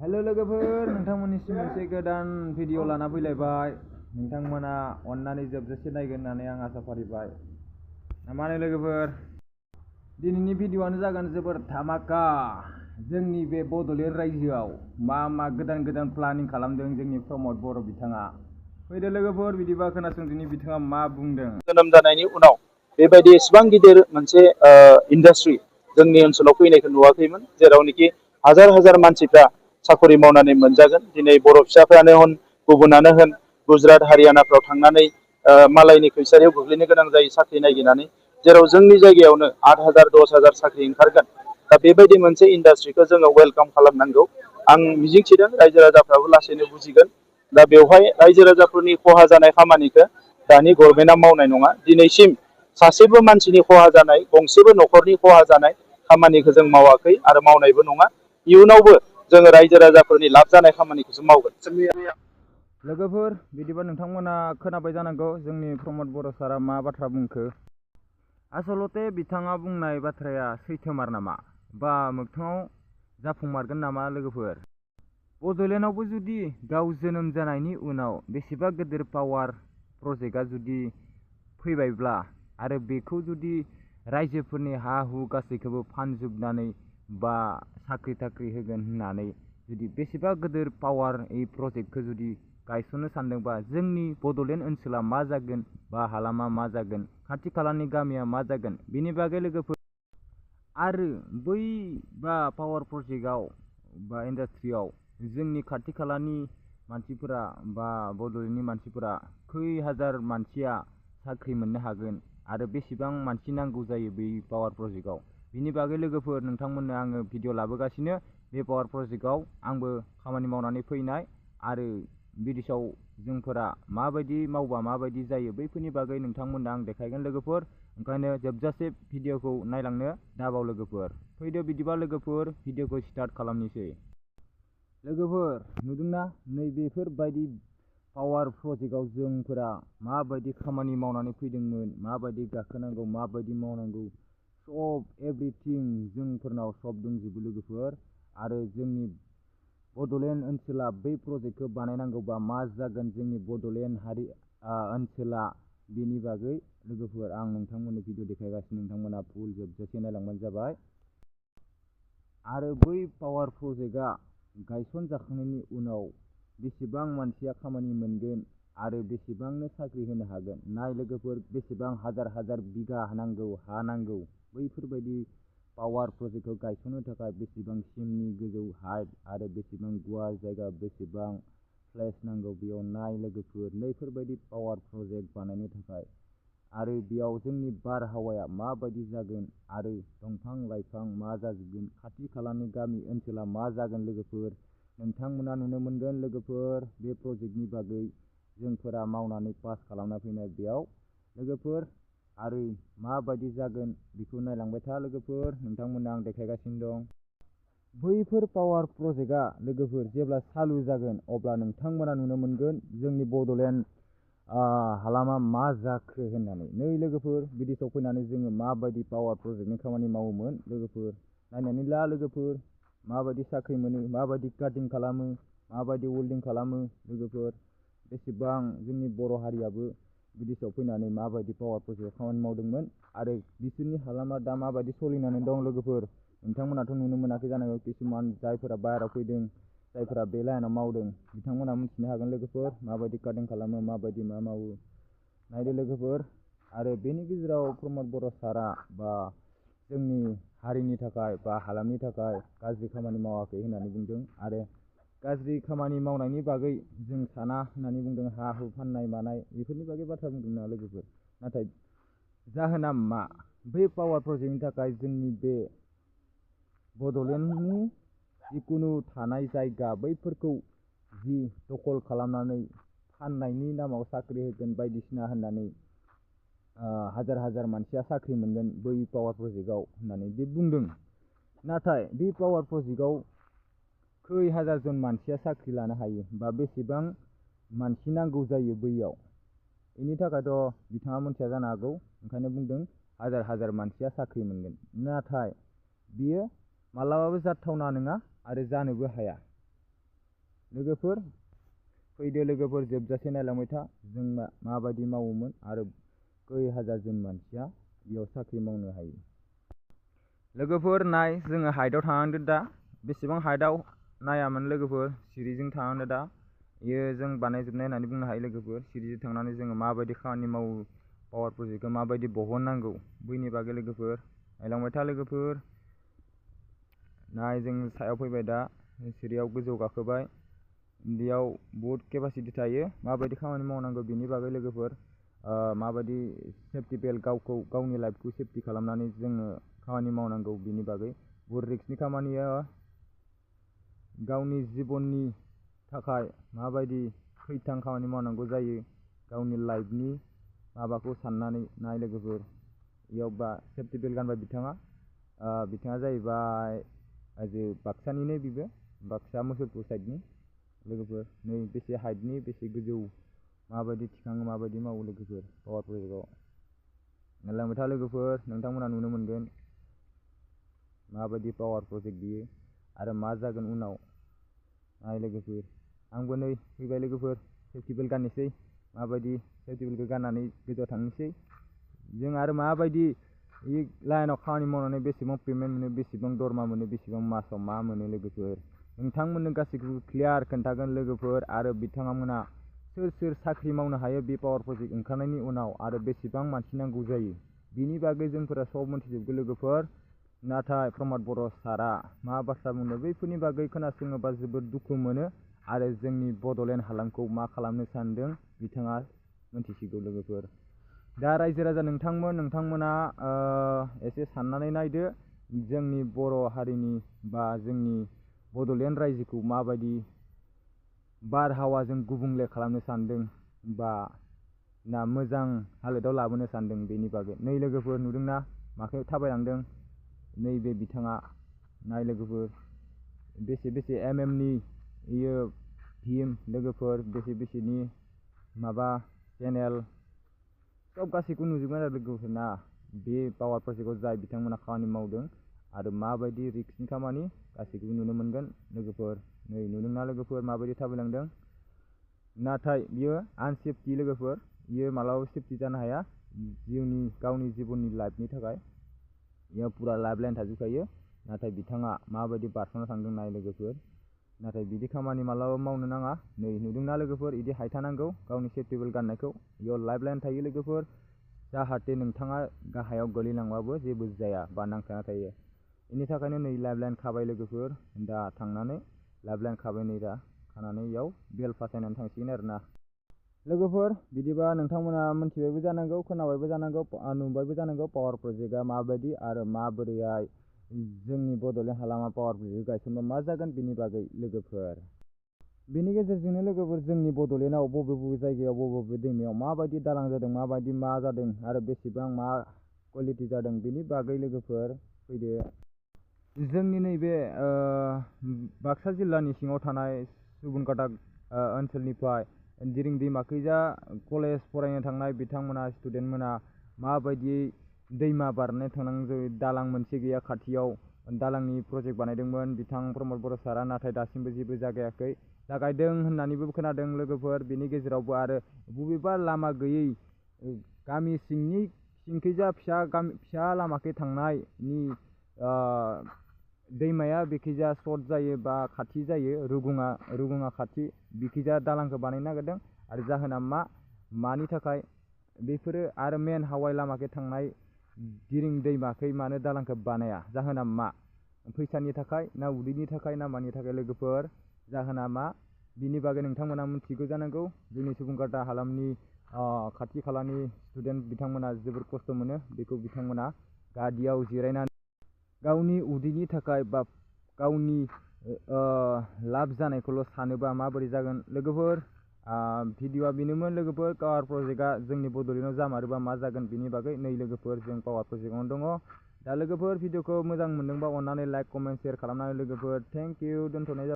Hello लोगोफोर, नोंथांमोननिसिम मोनसे गोदान भिडिअ लाना फैलायबाय। नोंथांमोना अननानै जोबजासे नायगोन होननानै आं आसा फारिबाय। माने लोगोफोर, दिनैनि भिडिअआनो जागोन जोबोर धामाका। जोंनि बे बड'लेण्ड रायजोआव मा गोदान गोदान प्लानिं खालामदों जोंनि प्रमद बर' बिथाङा। फैदो लोगोफोर, बिदिबा खोनासं दिनै बिथाङा मा बुंदों। जोनोम जानायनि उनाव बेबायदि एसेबां गिदिर मोनसे इन्डास्ट्रि जोंनि ओनसोलाव फैनायखौ नुवाखैमोन, जेरावनोखि हाजार हाजार मानसिफ्रा साखरि मावनानै मोनजागोन। दिनै बर' फिसाफ्रानो होन, गुबुनानो होन, गुजरात हारियानाफ्राव थांनानै मालायनि फैसारियाव गोग्लैनो गोनां जायो साख्रि नागिरनानै, जेराव जोंनि जायगायावनो 8,000 10,000 साख्रि ओंखारगोन। दा बेबायदि मोनसे इन्डास्ट्रिखौ जोङो वेलकाम खालामनांगौ। आं मिजिंथिदों रायजो राजाफ्राबो लासैनो बुजिगोन। दा बेवहाय रायजो राजाफोरनि खहा जानाय खामानिखौ दानि गभर्नमेन्टआ मावनाय नङा। दिनैसिम सासेबो मानसिनि खहा जानाय, गंसेबो न'खरनि खहा जानाय खामानिखौ जों मावाखै आरो मावनायबो नङा। इयुनावबो जोङो रायजो राजाफोरनि लाब जानाय खामानिखौसो मावगोन। लोगोफोर, बिदिबा नोंथांमोना खोनाबाय जानांगौ जोंनि प्रमद बर' सारा मा बाथ्रा बुंखो। आसलते बिथाङा बुंनाय बाथ्राया सैथोमार नामा, बा मोगथाङाव जाफुंमारगोन नामा लोगोफोर? बड'लेण्डआवबो जुदि गाव जोनोम जानायनि उनाव बेसेबा गिदिर पावार प्रजेक्टआ जुदि फैबायब्ला आरो बेखौ जुदि रायजोफोरनि हा हु गासैखौबो फानजोबनानै बा साख्रि थाख्रि होगोन होननानै जुदि बेसेबा गिदिर पावार प्रजेक्टखौ जुदि गायसननो सानदोंबा जोंनि बड'लेण्ड ओनसोला मा जागोन, बा हालामा मा जागोन, खाथि खालानि गामिया मा जागोन, बेनि बागै लोगोफोर। आरो बै बा पावार प्रजेक्टआव बा इन्डास्ट्रियाव जोंनि खाथि खालानि मानसिफोरा बा बड'लेण्डनि मानसिफोरा खै हाजार मानसिया साख्रि मोननो हागोन आरो बेसेबां मानसि नांगौ जायो बै पावार प्रजेक्टआव। बिनि बागै लोगोफोर नोंथांमोननो आङो भिडिअ लाबोगासिनो। बे पावार प्रजेक्टआव आंबो खामानि मावनानै फैनाय आरो बिदेशआव जोंफोरा माबायदि मावबा माबायदि जायो बैफोरनि बागै नोंथांमोननो आं देखायगोन लोगोफोर। ओंखायनो जोबजासे भिडिअखौ नायलांनो दाबाव लोगोफोर। फैदो बिदिबा लोगोफोर, भिडिअखौ स्टार्ट खालामनोसै। लोगोफोर नुदोंना, नैबेफोरबायदि पावार प्रजेक्टआव जोंफोरा माबायदि खामानि मावनानै फैदोंमोन, माबायदि गाखोनांगौ, माबायदि मावनांगौ, सब एभ्रिथिं जोंफोरनाव सब दंजोबो लोगोफोर। आरो जोंनि बड'लेण्ड ओनसोला बै प्रजेक्टखौ बानायनांगौबा मा जागोन जोंनि बड'लेण्ड ओनसोला, बेनि बागै लोगोफोर आं नोंथांमोननो भिडिअ देखायगासिनो। नोंथांमोना फुल जोबजासे नायलांबानो जाबाय। आरो बै पावार प्रजेक्टआ गायसनजाखांनायनि उनाव बेसेबां मानसिया खामानि मोनगोन आरो बेसेबांनो साख्रि होनो हागोन। नाय लोगोफोर, बेसेबां हाजार हाजार बिगा नांगौ, हा नांगौ बैफोरबायदि पावार प्रजेक्टखौ गायसननो थाखाय बेसेबां सिमनि गोजौ हाइट आरो बेसेबां गुवार जायगा, बेसेबां प्लेस नांगौ बेयाव नाय लोगोफोर, नैफोरबायदि पावार प्रजेक्ट बानायनो थाखाय। आरो बेयाव जोंनि बारहावाया माबायदि जागोन आरो दंफां लाइफां मा जाजोबगोन, खाथि खालानि गामि ओनसोला मा जागोन लोगोफोर, नोंथांमोना नुनो मोनगोन लोगोफोर। बे प्रजेक्टनि बागै जोंफोरा मावनानै पास खालामना फैनाय बेयाव लोगोफोर। आरो माबायदि जागोन बेखौ नायलांबाय था लोगोफोर, नोंथांमोननो आं देखायगासिनो दं। बैफोर पावार प्रजेक्टआ लोगोफोर जेब्ला चालु जागोन अब्ला नोंथांमोना नुनो मोनगोन जोंनि बड'लेण्ड हालामा मा जाखो होननानै। नै लोगोफोर, बिदेशआव फैनानै जोङो माबायदि पावार प्रजेक्टनि खामानि मावोमोन लोगोफोर, नायनानै ला लोगोफोर। माबायदि साख्रि मोनो, माबायदि काटिं खालामो, माबायदि वेल्डिं खालामो लोगोफोर। बेसेबां जोंनि बर' हारियाबो बिदेशआव फैनानै माबायदि पावार प्रजेक्टआव खामानि मावदोंमोन आरो बिसोरनि हालामा दा माबायदि सोलिनानै दं लोगोफोर। नोंथांमोनाथ' नुनो मोनाखै जानांगौ, किसुमान जायफोरा बाहेरायाव फैदों, जायफोरा बे लाइनाव मावदों बिथांमोना मिथिनो हागोन लोगोफोर, माबायदि काटिं खालामो, माबायदि मा मावो। नायदो लोगोफोर। आरो बेनि गेजेराव प्रमद बर' सारा बा जोंनि हारिनि थाखाय बा हालामनि थाखाय गाज्रि खामानि मावाखै होननानै बुंदों। आरो गाज्रि खामानि मावनायनि बागै जों साना होननानै बुंदों। हा हु फाननाय मानाय बेफोरनि बागै बाथ्रा बुंदों ना लोगोफोर। नाथाय जाहोना मा, बै पावार प्रजेक्टनि थाखाय जोंनि बे बड'लेण्डनि जिखुनु थानाय जायगा बैफोरखौ जि दखल खालामनानै फाननायनि नामाव साख्रि होगोन बायदिसिना होननानै हाजार हाजार मानसिया साख्रि मोनगोन बै पावार प्रजेक्टआव होननानै दि बुंदों। नाथाय बे पावार प्रजेक्टआव खै हाजार जन मानसिया साख्रि लानो हायो, बा बेसेबां मानसि नांगौ जायो बैयाव, बेनि थाखायथ' बिथाङा मिथिया जानो हागौ। ओंखायनो बुंदों हाजार हाजार मानसिया साख्रि मोनगोन। नाथाय बियो मालाबाबो जाथावना नङा आरो जानोबो हाया। लोगोफोर फैदो लोगोफोर जोबजासे नायलांबाय था जों माबायदि मावोमोन आरो खै हाजारजन मानसिया बेयाव साख्रि मावनो हायो। लोगोफोर नाय जोङो हाइटआव थानांदो दा बेसेबां हाइटआव नायामोन लोगोफोर सिरिजों थानांदो दा इयो जों बानायजोबनाय होननानै बुंनो हायो लोगोफोर सिरिजों थांनानै जोङो माबायदि खामानि मावो पावार प्रजेक्टखौ माबायदि बहननांगौ बैनि बागै लोगोफोर नायलांबाय था लोगोफोर। नाय जों सायाव फैबाय दा सिरियाव गोजौ गाखोबाय बेयाव बहुद केपासिटि थायो माबायदि खामानि मावनांगौ बेनि बागै लोगोफोर माबायदि सेफटि बेल्ट गावखौ गावनि लाइफखौ सेफटि खालामनानै जोङो खामानि मावनांगौ बेनि बागै बहुद रिस्कनि खामानिया गावनि जिबननि थाखाय माबायदि खैथां खामानि मावनांगौ जायो गावनि लाइफनि माबाखौ साननानै नाय लोगोफोर इयाव बा सेफटि बेल्ट गानबाय बिथाङा जाहैबाय बाक्सानिनो बिबो बाक्सा मुसलपुर साइडनि लोगोफोर नै बेसे हाइटनि बेसे गोजौ माबायदि थिखाङो माबायदि मावो लोगोफोर पावार प्रजेक्टआव नायलांबाय था लोगोफोर नोंथांमोना नुनो मोनगोन माबायदि पावार प्रजेक्ट बियो आरो मा जागोन उनाव नाय लोगोफोर आंबो नै फैबाय लोगोफोर सेफटि बेल्ट गाननोसै माबायदि सेफटि बेल्टखौ गाननानै गोजौआव थांनोसै जों आरो माबायदि लाइनाव खामानि मावनानै बेसेबां पेमेन्ट मोनो बेसेबां दरमा मोनो बेसेबां मासाव मा मोनो लोगोफोर नोंथांमोननो गासैखौबो क्लियार खोन्थागोन लोगोफोर आरो बिथांमोना सोर साख्रि मावनो हायो बे पावार प्रजेक्ट ओंखारनायनि उनाव आरो बेसेबां मानसि नांगौ जायो बिनि बागै जोंफोरा सब मोनथिजोबगोन लोगोफोर। नाथाय प्रमद बर' सारा मा बाथ्रा बुंदों बैफोरनि बागै खोनासङोबा जोबोद दुखु मोनो आरो जोंनि बड'लेण्ड हालामखौ मा खालामनो सानदों बिथाङा मोनथिसिगौ लोगोफोर। दा रायजो राजा नोंथांमोना एसे साननानै नायदो जोंनि बर' हारिनि बा जोंनि बड'लेण्ड रायजोखौ माबायदि बारहावाजों गुबुंले खालामनो सानदों बा ना मोजां हालोदाव लाबोनो सानदों बेनि बागै नै लोगोफोर नुदोंना माखौ थाबायलांदों नैबे बिथाङा नाय लोगोफोर बेसे एमएमनि इयो भिम लोगोफोर बेसेनि माबा चेनेल सब गासैखौ नुजोबगोन आरो लोगोफोर ना बे पावार प्रजेक्टआव जाय बिथांमोना खामानि मावदों आरो माबायदि रिस्कनि खामानि गासैखौबो नुनो मोनगोन लोगोफोर नै नुदोंना लोगोफोर माबायदि थाबायलांदों नाथाय बियो आनसेफटि लोगोफोर बियो मालाबाबो सेफटि जानो हाया गावनि जिबननि लाइफनि थाखाय बेयाव फुरा लाइफ लाइन थाजोबखायो नाथाय बिथाङा माबायदि बारस'ना थांदों नाय लोगोफोर नाथाय बिदि खामानि मालाबाबो मावनो नाङा नै नुदोंना लोगोफोर बिदि हायथानांगौ गावनि सेफटि बेल्ट गाननायखौ बेयाव लाइफ लाइन थायो लोगोफोर जाहाथे नोंथाङा गाहायाव गोलैलांबाबो जेबो जाया बा नांथाना थायो बेनि थाखायनो नै लाइफ लाइन खाबाय लोगोफोर दा थांनानै लाइफ लाइन खाबाय नै दा खानानै इयाव बेल फासायनानै थांसिगोन आरोना लोगोफोर बिदिबा नोंथांमोना मोनथिबायबो जानांगौ खोनाबायबो जानांगौ नुबायबो जानांगौ पावार प्रजेक्टआ माबायदि आरो माबोरैहाय जोंनि बड'लेण्ड हालामा पावार प्रजेक्ट गायसनबा मा जागोन बेनि बागै लोगोफोर बेनि गेजेरजोंनो लोगोफोर जोंनि बड'लेण्डआव बबे जायगायाव बबे दैमायाव माबायदि दालां जादों माबायदि मा जादों आरो बेसेबां मा कुवालिटि जादों बेनि बागै लोगोफोर फैदो जोंनि नैबे बाक्सा जिल्लानि सिङाव थानाय सुबुनकाटा ओनसोलनिफ्राय दिरिं दैमाखैजा कलेज फरायनो थांनाय बिथांमोना स्टुडेन्टमोना माबायदि दैमा बारनो थांनांगौ दालां मोनसे गैया खाथियाव दालांनि प्रजेक्ट बानायदोंमोन बिथां प्रमद बर' सारा नाथाय दासिमबो जेबो जागायाखै जागायदों होननानैबो खोनादों लोगोफोर बेनि गेजेरावबो आरो बबेबा लामा गैयै गामि सिंखैजा फिसा लामाखै थांनायनि दैमाया बेखैजा सर्ट जायो बा खाथि जायो रुगुङा खाथि बेखैजा दालांखौ बानायनो नागिरदों आरो जाहोना मानि थाखाय बेफोरो आरो मेन हावाइ लामाखै थांनाय दिरिं दैमाखै मानो दालांखौ बानाया जाहोना मा फैसानि थाखाय ना उदैनि थाखाय ना मानि थाखाय लोगोफोर जाहोना मा बिनि बागै नोंथांमोना मिथिगौ जानांगौ जोंनि सुबुनकाटा हालामनि खाथि खालानि स्टुडेन्ट बिथांमोना जोबोर खस्थ' मोनो बेखौ बिथांमोना गारियाव जिरायनानै गावनि उदैनि थाखाय बा गावनि लाब जानायखौल' सानोबा माबोरै जागोन लोगोफोर भिडिअआ बेनोमोन लोगोफोर पावार प्रजेक्टआ जोंनि बड'लेण्डआव जामारोबा मा जागोन बेनि बागै नै लोगोफोर जों पावार प्रजेक्टआवनो दङ दा लोगोफोर भिडिअखौ मोजां मोनदोंबा अन्नानै लाइक कमेन्ट शेयार खालामनानै लोगोफोर थेंक इउ दोनथ'नाय जाबाय।